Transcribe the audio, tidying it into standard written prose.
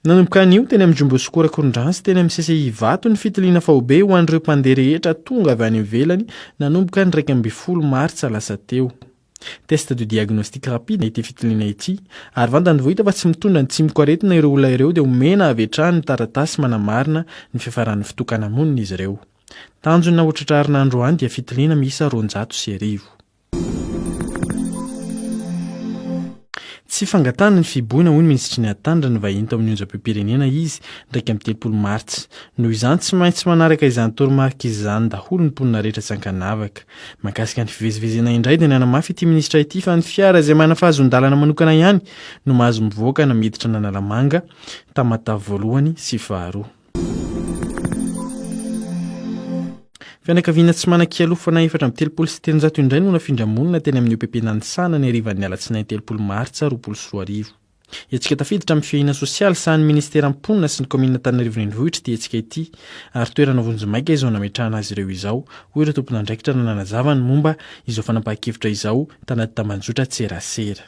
Nanomboka anio, teny amin'ny Jumbo Score Ankorondrano sy teny amin'ny CCI Ivato ny fitiliana faobe ho an'ireo mpandeha rehetra tonga avy any ivelany nanomboka ny 11 martsa lasa teo. Test de diagnostic rapide ity fitiliana ity ary vantany vao hita fa tsy mitondra ny tsimokaretina ireo olona ireo dia omena avy hatrany ny taratasy manamarina ny fiafaran'ny fitokana-monina izy ireo. Tanjona hotratrarina androany dia fitiliana miisa 1200. Tsy fangatahana ny fihibohana hoy ny minisitry ny Atany raha nivahiny tao amin'ny onjam-peom-pirenena izy ny 31 martsa. Noho izany tsy maintsy manaraka izany toromarika izany daholo ny mponina rehetra tsy ankanavaka. Mahakasika ny fivezivezena indray dia nanamafy ity minisitra ity fa ny fiara izay manana fahazoan-dalana manokana ihany no mahazo mivoaka na miditra an'Analamanga, Tamatave voalohany sy faharoa. Fianakaviana tsy manan-kialofana 334 indray no nafindra monina teny amin'ny EPP Nanisana ny harivan'ny alatsinainy 30 martsa 2020. Hetsika tafiditra amin'ny fiahiana sosialy sahanin'ny ministeran'ny mponina sy ny kaominina Antananarivo Renivohitra ity hetsika ity ary toerana vonjimaika izao nametrahana azy ireo izao, hoy ireo tompon'andraikitra nanazava ny momba izao fanapahan-kevitra izao tanaty tambajotra tserasera.